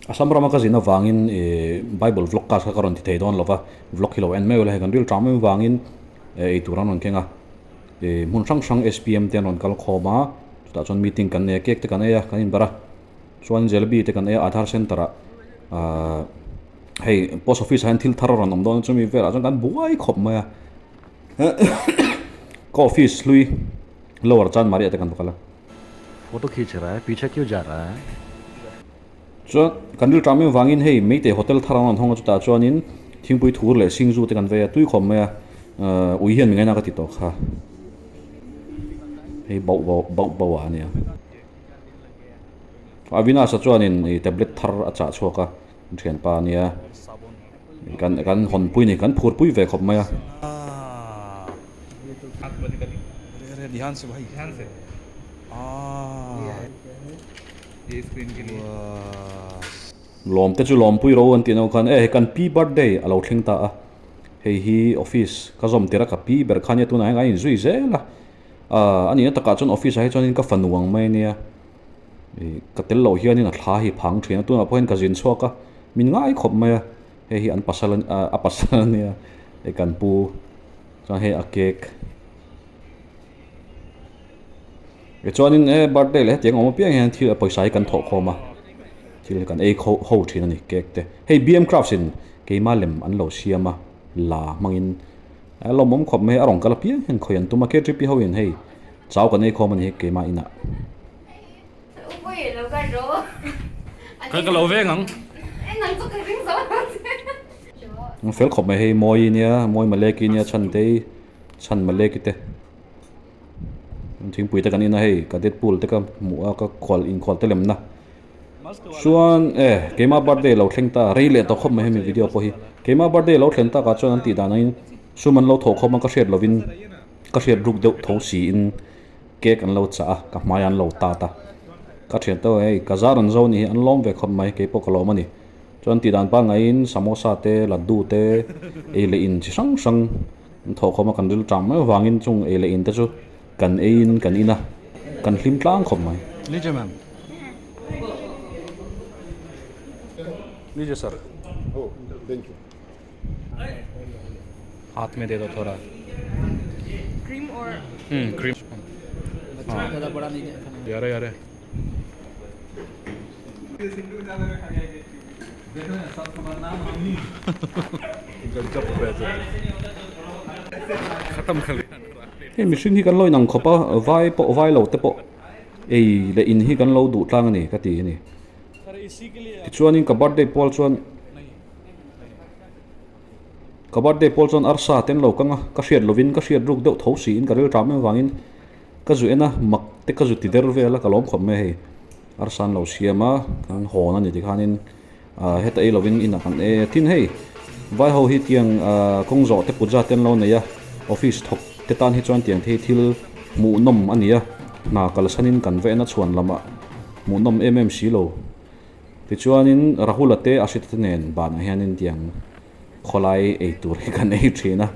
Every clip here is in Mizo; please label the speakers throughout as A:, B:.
A: Assam rama ka zin avangin ih bible vlog cast kha ka rawn ti thei dawn lo va, vlog hi lo en mai ula hei kan ril tang em vangin ei tur an rawn keng a, ih hmun hrang hrang SPM te an rawn kal khawm a, chutah chuan meeting kan nei a cake te kan ei a kan inbarh a, chuan jalebi te kan ei a Aadhaar center ah ahh hei post office ah hian thil thar a rawn awm dawn a chumi velah chuan kan buai khawp mai a, ka office hlui lower Chanmari ah te kan va kal a.
B: Photo khich raha hai piche kyu ja raha hai.
A: Chuan kan rilṭam em vangin hei Meitei hotel thar an rawn hawng a chutah chuanin thingpui thur leh singzu te kan vei a tui khawm mai a ui hian mi ngaina ka ti tawh kha hei bauh bauh bauh bauh ah a nia Avinash a chuanin ih tablet thar a chah chhuak a thianpa a nia kan kan hawnpui a ni kan phurpui ve khawp mai a. Lawm te chu lawmpui ro an tih no khan e hei kan pi birthday a lo thleng ta a, hei hi office ka zawm tir a ka pi ber kha nia tunah hian a inzui zel a, ah a nihna takah chuan office ah hi chuanin ka fanu ang mai ania ih ka tel loh hianin a thla hi phang thin a tunah pawh hian ka zin chhuak a min ngai khawp mai a, hei hi an pasal a pasal ania hei kan pu chuan hei a cake. Tichuanin e birthday leh hetiang awm apiang hian thil pawisa hi kan thawh khawm a thil hi kan ei kho ho thin a ni cake te hei B M crafts in keima lem an lo siam a la hmangin a lawmawm khawp mai a rawn kal apiang hian khawi an tum a K T P ho in hei chau kan ei khawm a ni keima inah.
C: Ka lo veng ang.
A: Fel khawp mai hei mawi nia mawi malek nia chhantei chhan malek te. Thingpui te kan in a hei cadet pool te ka hmuh a ka khual inkhual te lemna chuan e keimah birthday lo thleng ta rei leh tawh khawp mai hemi video pawh hi keimah birthday lo thlen takah chuan an tih dan angin sum an lo thawh khawm a ka hriat lovin ka hriat ruk deuh tho siin cake an lo chah a ka hmai an lo tat a ka thian te hei ka zar an zo a nih hi an lawm ve khawp mai keipawh ka lawm a ni chuan tih dan pangaiin samosa te laddu te ei leh in chi hrang hrang. An thawh khawm a kan ril tang mai avangin chung ei leh in te chu kan ei in kan in a, kan hlim tlang khawp mai.
C: Lijie ma'am. Lijie sir.
D: Oh, thank you.
C: Haath mein de do thoda.
E: Cream or?
C: Cream. Yare yare.
A: Hei mihring hi kan lo inang khawp a vai pawh vai lo te pawh ei leh in hi kan lo duh tlang a ni ka ti a ni tichuanin ka birthday pual chuan ka birthday pual chuan arsa te an lo kang a ka hriat lovin ka hriat ruk deuh tho siin ka ril tram em avangin ka zu en a mak te ka zu ti der vel a ka lawm khawp mai a hei. Arsa an lo siam a, kan hawn a ni tikhanin ah heta ei lovin inah kan ei a, tin hei vai ho hi tiang ah kawng zawh te puja te an lo nei a, office thawk te tan hi chuan tiang te hi thil hmuhnawm a ni a, hna kalsanin kan va en a chhuan lamah hmuhnawm em em si lo. Tichuanin Rahula te Ashita te nen banah hianin tiang khawlai ei tur hi kan ei thin a,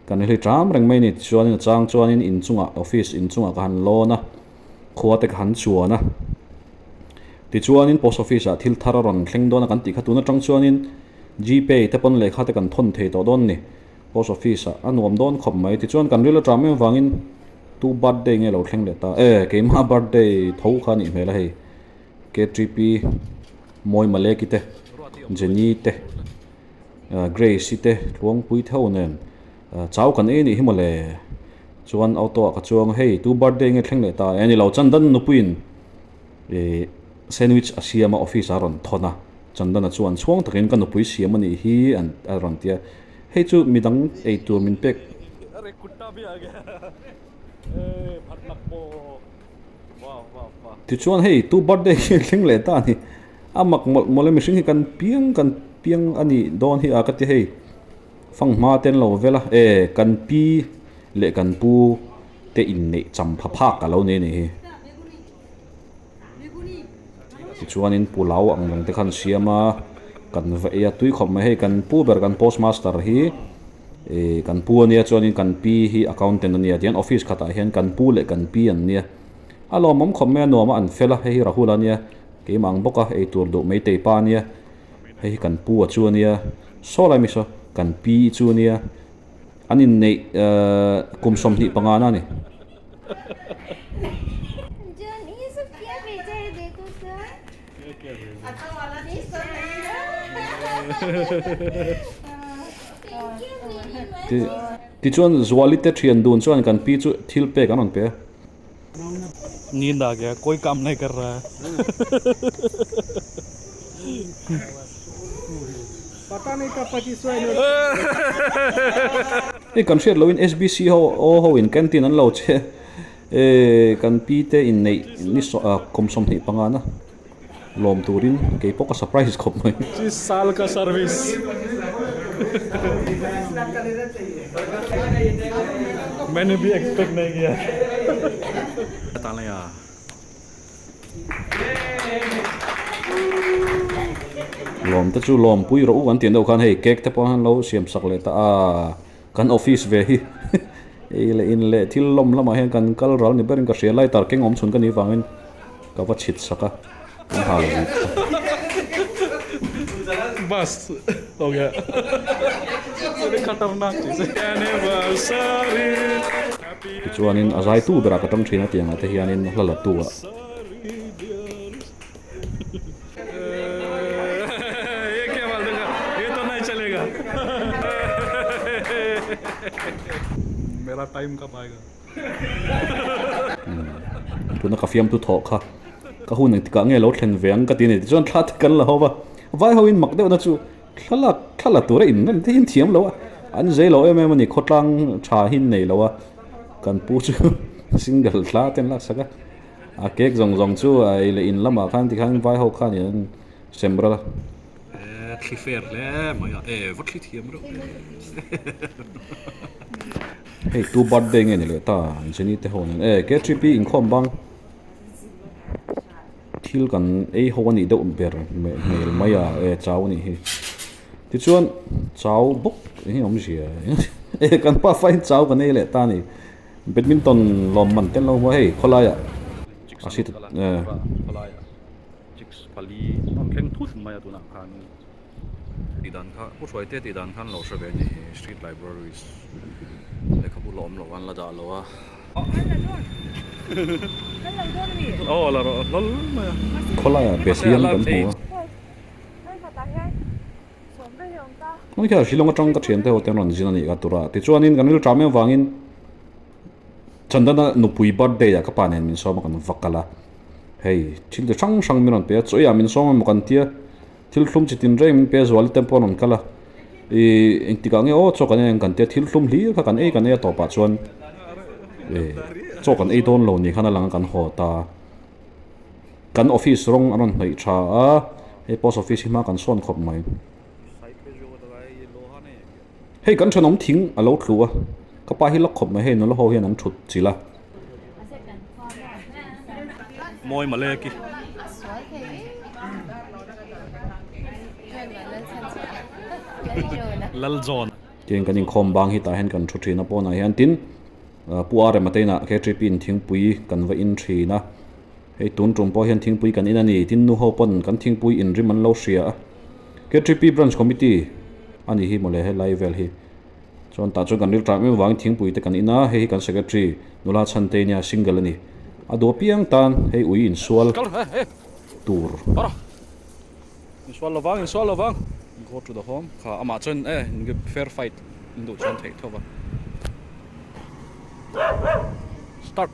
A: kan hli ṭam reng mai a ni. Tichuanin a chang chuanin inchungah office inchungah ka han lawn a. Khua te ka han chuan a, tichuanin post office ah thil thar a rawn thleng dawn a kan tih kha tun atang chuanin gpay te pawn lehkha te kan thawn thei tawh dawn a ni post office ah a nuam dawn khawp mai tichuan kan ril atang em vangin tu birthday nge lo thleng leh ta e keimah birthday tho kha a nih hmel a hei K_T_P Mawi Maleki te Jenny te Grace i te Tluangpui theuh nen Chau kan ei anih hi mawle. Chuan auto ah ka chuang a, hei tu birthday nge thleng leh ta e ni lo Chandan nupuiin ih sandwich a siam a office ah a rawn thawn a, Chandana chuan chhuang takin ka nupui siam anih hi an a rawn ti a, hei chu midang ei tur min pek. Tichuan hei tu birthday nge thleng leh ta a ni, a mak mawlh mawlh e mihring hi kan piang kan piang anih dawn hi a ka ti hei. Fanghma te an lo vel a, e kan pi leh kan pu te inneih cham pha phak a lo ni a nih hi. Tichuanin pulau ang reng te khan siam a, kan va ei a tui khawp mai hei kan pu ber kan post master hi ih kan pu a nia chuanin kan pi hi accountant a nia tihian office khatah hian kan pu leh kan pi an nia. A lawmawm khawp mai a nuam a an fel a, hei hi Rahul a nia. Keimah ang bawk a, ei tur duh maitei pa ania, hei hi kan pu a chu ania, saw lai mi saw kan pi chu ania, an inneih ehh kum 25 na a ni. Tichuan Zuali te thian dun chuan kan pi chu thil pek an rawn pe a.
C: Neend aa gaya koi kaam nahi kar raha hai.
A: Hei kan hriat loin SBC ho aw ho in canteen an lo che e kan pi te inneih ni kum 25 na lawm turin kei pawh ka surprise khawp mai.
C: Saal ka service. Maine bhi expect nahi kiya.
A: Lawm te chu lawm pui rawh u kan tih deuh khan hei cake te pawh an lo siam sak leh ta a kan office ve hi ei leh in leh thil lawm lamah hian kan kal ral ni berin ka hria lighter keng awm chhun ka nih vangin ka va chhit sak a kan hal vit a.
C: Bas ho gaya khatarnak cheez anniversary.
A: Tichuanin a zaitu berah ka tang thin a tiangah te hianin hla la tu ah. Tuna ka fiamtu thawh kha ka hun engtikah nge lo thlen ve ang ka ti a ni. Tichuan thla te kan la ho va, vai hoin mak deuhna chu thlalak thla la tura in rem te hi an thiam lo a, an zei lo em em a ni, khawtlang tha hi an nei lo a, kan pu chu single thla te an laksak a. A cake zawng zawng chu a ei leh in lamah khan tikhan vai ho khan in an sem ral a.
C: E thli fair hle mai a, e va thli thiam reuh hle.
A: Hei tu birthday nge ni leh ta Jenny te ho nen e K3P inkhawm bang thil kan ei ho a nih deuh ber hmel mai a e chau a nih hi. Tichuan chau bawk eng nge awmzia e kan pa fain chau kan ei leh ta a ni. Badminton lawm man tel lo maw hei khawlaiah a si
C: eh. Khawlaiah chicks pali an thleng thut mai a tunah khan
A: tih dan kha pu Hruaite tih dan khan lo hre ve a ni street libraries lehkhabu la awm lo an la dah lo a.
C: Aw la rawh hlawl mai a.
A: Khawlaiah Bethlehem kan hmu a. Hmang hian Shillong atang ka thiante ho te an rawn zin a nih ka tur a, tichuanin kan rilṭam em vangin Chandana nupui birthday ah ka pa nen min sawm a kan va kal a, hei thil chi hrang hrang min rawn pe a, chaw eiah min sawm emaw kan tia, thil thlum chi tin reng min pe a, Zuali te pawh an rawn kal a, ih engtikah nge aw chaw kan ei ang kan tia, thil thlum hlir kha kan ei kan ei a tawpah chuan ih chaw kan ei dawn lo ni khan a lang a kan haw ta. Kan office rawng an rawn hnawih tha a, hei post office hi hma kan sawn khawp mai. Hei kan thenawm thing a lo thlu a, ka pa hi la khawp mai hei nula ho hian an thut chilh a.
C: Mawi Maleki. Lalzawn.
A: Tin kan inkhawm bang hi tah hian kan thu thin a pawnah hian tin Pu Arema te inah KTP in thingpui kan va in thin a, hei tun tum pawh hian thingpui kan in a ni, tin nu ho pawn kan thingpui in rim an lo hria a, KTP Branch Committee a nih hi mawle helai vel hi chuan tah chuan kan rilṭam em avangin thingpui te kan in a, hei hi kan Secretary nula Chhantei nia single a ni, a duh apiang tan hei ui insual tur.
C: Insual lovang, insual lovang. Go to the home. Kha amah chuan e fair fight in duh chuan theih thova. Start.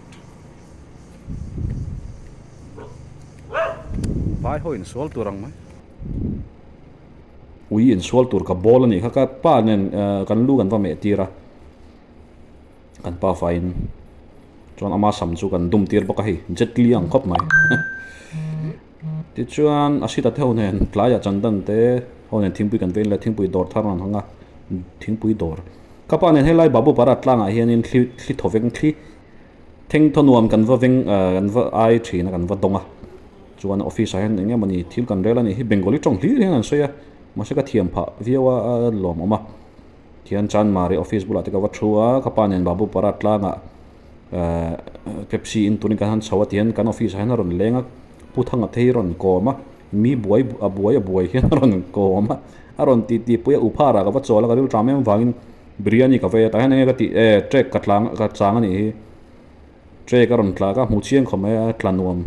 A: Vai ho insual tur ang mai. Ui insual tur ka ball a nih kha ka pa nen kan lu kan va meh tir a. Kan pa faiin chuan ama sam chu kan dum tir bawk a hei Jet Li ang khawp mai. Tichuan a sita te ho nen tlaiah chandan te ho nen thingpui kan vein leh thingpui dawr thar an hawng a, thingpui dawr. Ka pa nen helai Babu Para tlangah hianin thli thli thaw veng thli theng thaw nuam kan va veng ah kan va ai thin a kan va dawng a. Chuan office ah hian eng emawni thil kan rel a nih hi Bengali tawng hlir hian an sawi a, mahse ka thiam phah viau a a lawmawm a. Thian Chanmari office bulah te ka va thu a, ka pa nen Babu Para tlangah Pepsi in turin kan han chho a tihian kan office ah hian a rawn leng a. Pu Thanga te hi rawn kawm a mi buai a buai a buai hian a rawn kawm a a rawn ti ti pui a uphar ah ka va chawl a ka rilṭam em vangin biryani ka vei a tah hian enge ka tih e trek ka tlang ka chang a nih hi trek a rawn tlak a hmuh chiang khawp mai a tla nuam.